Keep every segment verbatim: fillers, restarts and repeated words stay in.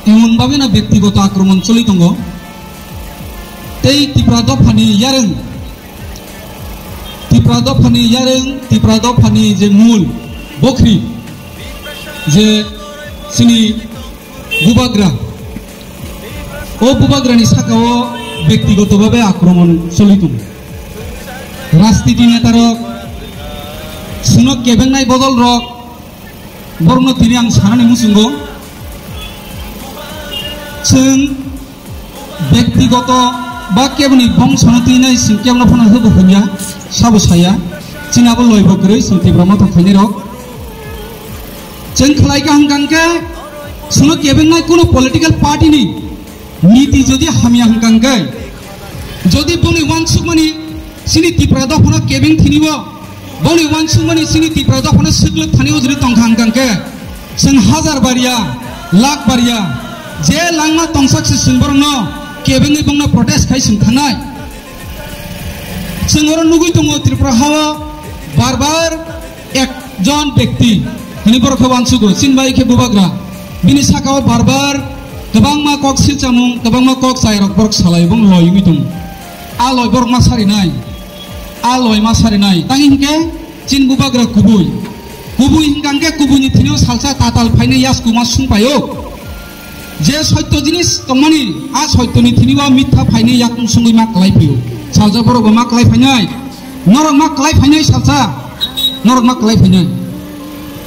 Emon bhabe na bektigoto akromon choli tongo. Tei Tipra dophani yareng, Tipra dophani yareng, Tipra dophani je mul bokhri, je chini bubagra, o bubagrani sakao bektigoto bhabe akromon choli tongo. Rajniti netarok, chwngno kebengnai bodolrok, borokno tini ang sanani muchungo, chwng bektigoto ba keboni bongsono twinai chwng kebono phano hwbo hwnya, sabo saya, chini abo loibo kwrwi chwng Tipra Motha khainairok. Chwng khlai kha hwnkha hwnkhe, chwngno kebengnai kuno political party ni niti jodi hamya hwnkha hwnkhe, jodi boni uansukmani chini Tipra dophano kebeng thini o, boni uansukmani chini Tipra dophano swklwk thani o jodi tongkha hwnkha hwnkhe, chwng hajar barya, lakh barya, je langma tongsak se chwng borokno kebengwi bongno protest khai chwng thangnai. Chwng oro nugwi tongo Tripura hao bar bar ekjon bekti, hwnwi borok khe uansugo, chini bai khe bubagra. Bini sakao bar bar kwbangma kok silchamung, kwbangma kok chairok borok salai bong loi wngwi tongo. A loi borok ma sarinai, a loi ma sarinai. Tang hinkhe chini bubagra kubui. Kubui hingkang khe kubuini thini o salsa tatal phainai yasku ma sung paio. Je soitto jinis tongmani, a soittoni thini o mitha phainai yakung sungwi ma klai phio. Salsa borok bo ma klai phainai. Norok ma klai phainai salsa. Norok ma klai phainai.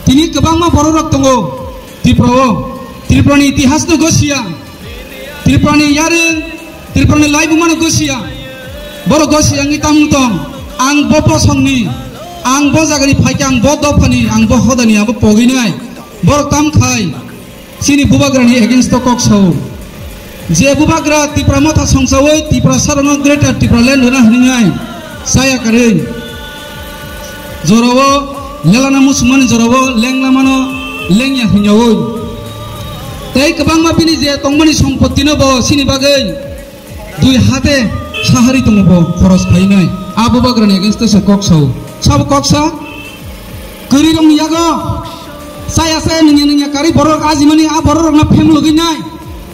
Tini kwbangma bororok tongo Tripura o. Tripurani itihas no gosia. Tripurani yareng, Tripurani laibuma no gosia. Borok gosia wngwi tamung tong. Ang bo bosongni, ang bo jagani phaikha, ang bo dophani, ang bo hodani, abo pogwinai. Borok tam khai. Chini bubagrani against o kok sao. Je bubagra Tipra Motha songsaui Tiprasarokno Greater Tipraland rwna hwnwi chaya kwrwi. Jorao lelana muchungmani jorao lenglamano lengya hwnyaui. Tei kwbangma bini je tongmani sompottino bo chini bagwi dui hate sahari tongo bo khoros khainai. A bubagrani against o se kok sao. Sabo kok sa? Kwrwirokni yago chaya chaya nungya nungya karwi bororok ajimani, a bororokno phemlok wngwi nai,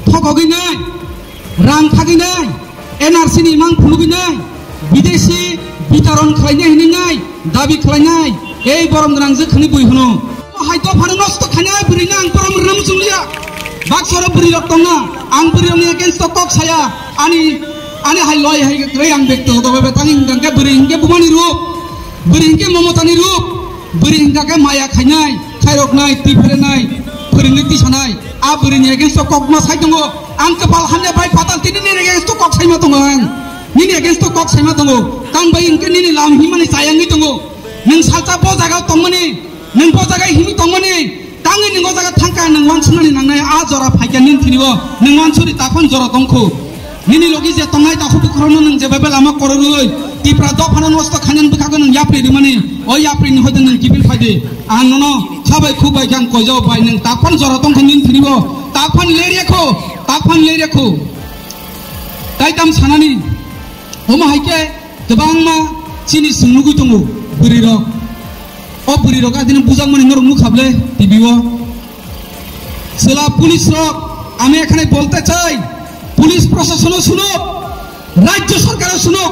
thokok wngwi nai, rang khagwi nai, N R C ni mang phunugwi nai, bidesi bitaron khlainai hwnwi nai dabi khlainai, ei borom gwnang jwk hwnwi bui hwno. O hai dophano nosto khainai bwrwino ang borom rwna muchung liya. Baksoro bwrwirok tongna, ang bwrwirokni against o kok saya, ani, ani hai loi hai kwrwi ang bekto dobe betang hingkha khe bwrwi hinkhe bumani rup. Bwrwi hinkhe Momotani rup, bwrwi hinkha khe maya khainai, khairoknai, twi pherenai, phwrwngwi tisanai. A bwrwini against o kokma sai tongo. Ang kwpal hamya bai patal tini nini against o kok saima tongo ang. Nini against o kok saima tongo. Tang bai hinkhe nini lam himani chayangwi tongo. Nwng salsa bo jaga tongmani, nwng bo jaga himwi tongmani. Tangwi nwng o jaga thangkha, nwng uansuknani nangnai, a jora phaikha nini thini o, nwng uansuri takhon jora tongkhu. Nini logi je tongnai takhuk bukhurokno nwng je bebe lama kororwi, Tipra dophano nosto khainani bwkhago nwng yapri rwmani, o yaprini hoide nwng kiphil phaidi. Ang nono khabai khukbai khe ang koijao bai, nwng takhon jora tongkha nini thini o, takhon lerya khu, takhon lerya khu. Tai tam sanani, omo hai khe kwbangma chini chwng nugwi tongo bwrwirok. O bwrwirok adini bujakmani norok nukha ble T V o. Chwla police rok, ami ekhane bolte chai, police proshasono suno, rajyo sorkaro suno,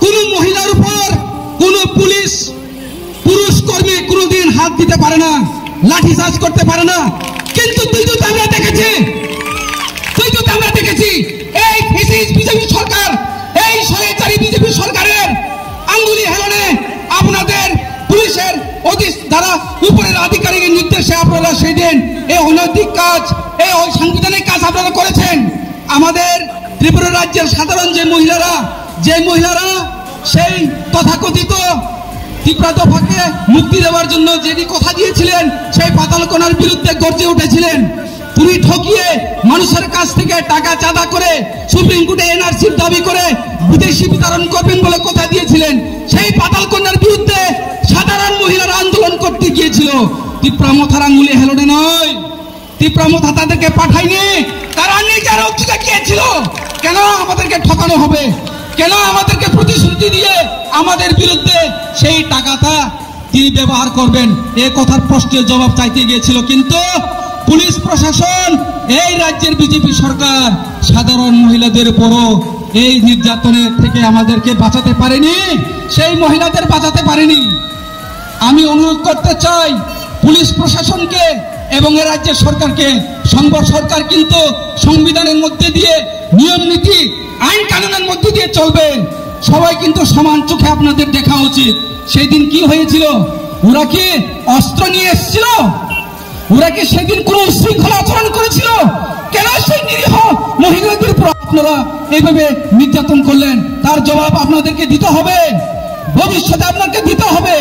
kunu mohilar upor kunu police পুরুষ কর্মী কোনোদিন হাত দিতে পারে না, লাঠিচার্জ করতে পারে না। কিন্তু তুই তো আমরা দেখেছি, তুই তো আমরা দেখেছি, এই ফ্যাসিস্ট বিজেপি সরকার, এই স্বৈরাচারী বিজেপি সরকারের আঙ্গুলি হেলনে আপনাদের পুলিশের অধি-, দ্বারা উপরের আধিকারিকের নির্দেশে আপনারা সেই দিন এই অনৈতিক কাজ, এই অসাংবিধানিক কাজ আপনারা করেছেন। আমাদের ত্রিপুরা রাজ্যের সাধারণ যে মহিলারা, যে মহিলারা সেই তথাকথিত ত্রিপুরা দফাকে মুক্তি দেওয়ার জন্য যেটি কথা দিয়েছিলেন, সেই পাতালকণার বিরুদ্ধে গর্জে উঠেছিলেন। তুমি ঠকিয়ে মানুষের কাছ থেকে টাকা চাঁদা করে সুপ্রিম কোর্টে এনআরসির দাবি করে বিদেশি বিতরণ করবেন বলে কথা দিয়েছিলেন। সেই পাতালকণার বিরুদ্ধে সাধারণ মহিলারা আন্দোলন করতে গিয়েছিল। ত্রিপুরা মথার আঙ্গুলি হেলনে নয়। ত্রিপুরা মথা তাদেরকে পাঠায়নি, তারা নিজের অতীতে গিয়েছিল। কেন আমাদেরকে ঠকানো হবে, কেন আমাদেরকে প্রতিশ্রুতি দিয়ে আমাদের বিরুদ্ধে সেই টাকাটা তিনি ব্যবহার করবেন, এ কথার প্রশ্নের জবাব চাইতে গিয়েছিল। কিন্তু পুলিশ প্রশাসন এই রাজ্যের বিজেপি সরকার সাধারণ মহিলাদের উপরও এই নির্যাতনের থেকে আমাদেরকে বাঁচাতে পারেনি, সেই মহিলাদের বাঁচাতে পারেনি। আমি অনুরোধ করতে চাই পুলিশ প্রশাসনকে এবং এ রাজ্যের সরকারকে, সংঘ সরকার কিন্তু সংবিধানের মধ্যে দিয়ে, নিয়ম নীতি, আইন কানুনের মধ্যে দিয়ে চলবে। সবাই কিন্তু সমান চোখে আপনাদের দেখা উচিত। সেই দিন কি হয়েছিল? ওরা কি অস্ত্র নিয়ে এসেছিল? ওরা কি সেদিন কোনো উচ্ছৃঙ্খল আচরণ করেছিল? কেন সেই নিরীহ মহিলাদের উপর আপনারা এইভাবে নির্যাতন করলেন? তার জবাব আপনাদেরকে দিতে হবে, ভবিষ্যতে আপনাকে দিতে হবে।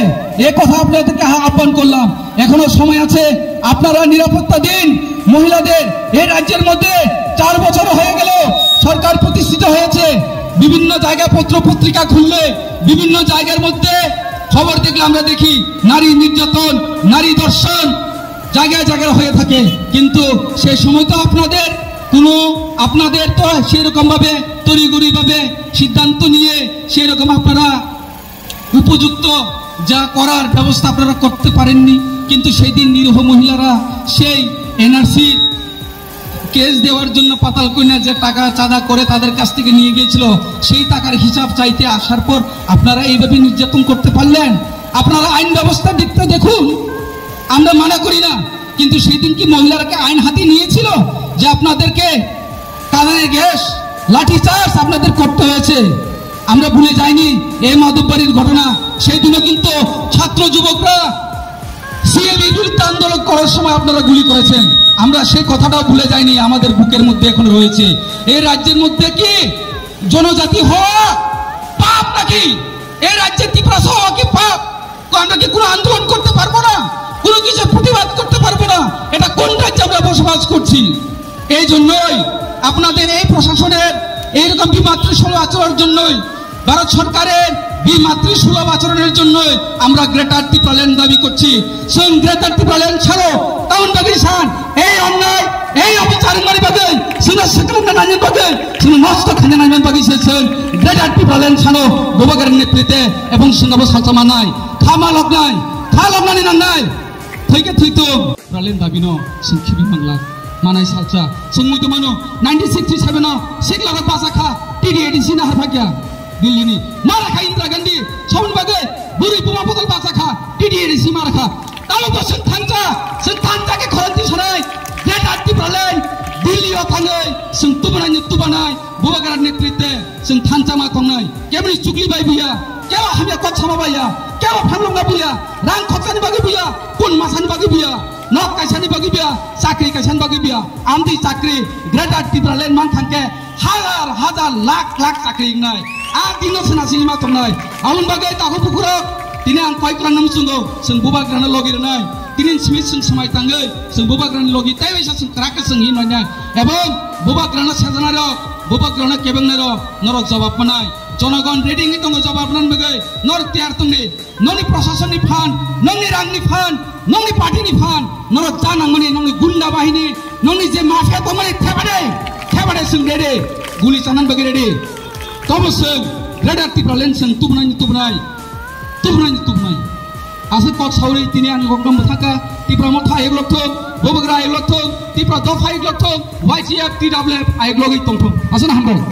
এ কথা আপনাদেরকে আহ্বান করলাম। এখনো সময় আছে, আপনারা নিরাপত্তা দিন মহিলাদের। এই রাজ্যের মধ্যে চার বছর হয়ে গেল, সরকার প্রতিষ্ঠিত হয়েছে, বিভিন্ন জায়গা পত্র পত্রিকা খুললে বিভিন্ন জায়গার মধ্যে খবর দেখলে আমরা দেখি নারী নির্যাতন, নারী ধর্ষণ জায়গায় জায়গায় হয়ে থাকে। কিন্তু সেই সময় তো আপনাদের কোনো, আপনাদের তো সেরকম ভাবে তড়িঘড়ি ভাবে সিদ্ধান্ত নিয়ে সেরকম আপনারা উপযুক্ত যা করার ব্যবস্থা আপনারা করতে পারেননি। কিন্তু সেই দিন নিরীহ মহিলারা সেই এনআরসির কেস দেওয়ার জন্য পাতালকন্যা যে টাকা চাঁদা করে তাদের কাছ থেকে নিয়ে গিয়েছিল, সেই টাকার হিসাব চাইতে আসার পর আপনারা এইভাবে নির্যাতন করতে পারলেন? আপনারা আইন ব্যবস্থা দেখতে দেখুন, আমরা মানা করি না, কিন্তু সেই দিন কি মহিলারা কি আইন হাতে নিয়েছিল যে আপনাদেরকে কারেন্ট গ্যাস, লাঠি চার্জ আপনাদের করতে হয়েছে? আমরা ভুলে যাইনি এই মাধববাড়ির ঘটনা। সেই দিনও কিন্তু ছাত্র যুবকরা সিএবির বিরুদ্ধে আন্দোলন করার সময় আপনারা গুলি করেছেন। আমরা সেই কথাটাও ভুলে যাইনি, আমাদের বুকের মধ্যে এখন রয়েছে। এই রাজ্যের মধ্যে কি জনজাতি হওয়া পাপ নাকি? এই রাজ্যে তিপ্রাস হওয়া কি পাপ? তো আমরা কি কোনো আন্দোলন করতে পারবো না? কোনো কিছু প্রতিবাদ করতে পারবো না? এটা কোন রাজ্যে আমরা বসবাস করছি? এই জন্যই আপনাদের এই প্রশাসনের এইরকম বিমাতৃসুলভ আচরণের জন্যই, ভারত সরকারের বিমাতৃসুলভ আচরণের জন্যই আমরা গ্রেটার টিপ্রাল্যান্ড দাবি করছি। Chwng Greater Tipraland salo taun bagwi san, ei onnai, ei obicharmani bagwi, chwngno swkang nanani bagwi, chwngno nosto khaina nangmani bagwi se chwng Greater Tipraland sano Bubagrani netrite ebong chwngno bo salsa manai, kha ma loknai, kha loknani nangnai, thwikhe thwitung. Tipraland dabino chwng khibi mangla, manai salsa, chwng muitu mano, nineteen sixty seven o sikla rok basa kha, T D A D C nahar phakya. Delhi ni mara kha Indira Gandhi, saboni bagwi bwrwi buma bodol basa kha, T D A D C mara kha. Tamo bo chwng thansa, chwng thansa khe khorang twi sanai, Greater Tipraland, Delhi o thangwi chwng tubunai ni tubanai, Bubagrani netrite chwng thansa ma tongnai. Keboni chukli bai buya, kebo hamya kok sama baiya, kebo phanglokna buya, rang khoksa ni bagwi buya, kun masa ni bagwi buya, nok kaisa ni bagwi buya, chakri kaisa ni bagwi buya, amtwi chakri Greater Tipraland man thangkhe, hazar hazar lakh lakh chakri wngnai, a dino sena sini ma tongnai. Aboni bagwi takhuk bukhurok, tini ang koi kwrwng no muchungo, chwng Bubagrano logi rwnai. Tini simi chwng swmai tangwi, chwng Bubagrani logi tei waisa chwng kwrak khe chwng hinwi nai. Ebong Bubagrano sejanai rok, Bubagrano kebengnai rok, norok jawab manai. Jonogon ready wngwi tongo jawab rwna bagwi, norok tiyar tongdi. Nongni prosasonni phan, nongni rangni phan, nongni partyni phan, norok ja nangmani, nongni gunda bahini, nongni je mafia tongmani thebade, thebade chwng ready, guli chanani bagwi ready. Tobo chwng Greater Tipraland chwng tubunai ni tubunai, tubunai ni tubunai. Aswk kok saui tini ani kokno mwthangkha, Tipra Motha ayuk lokthung, Bubagra ayuk lokthung, Tipra Dopha ayuk lokthung, Y T F, T W F ayuk logwi tongthung. Aswkno hambai.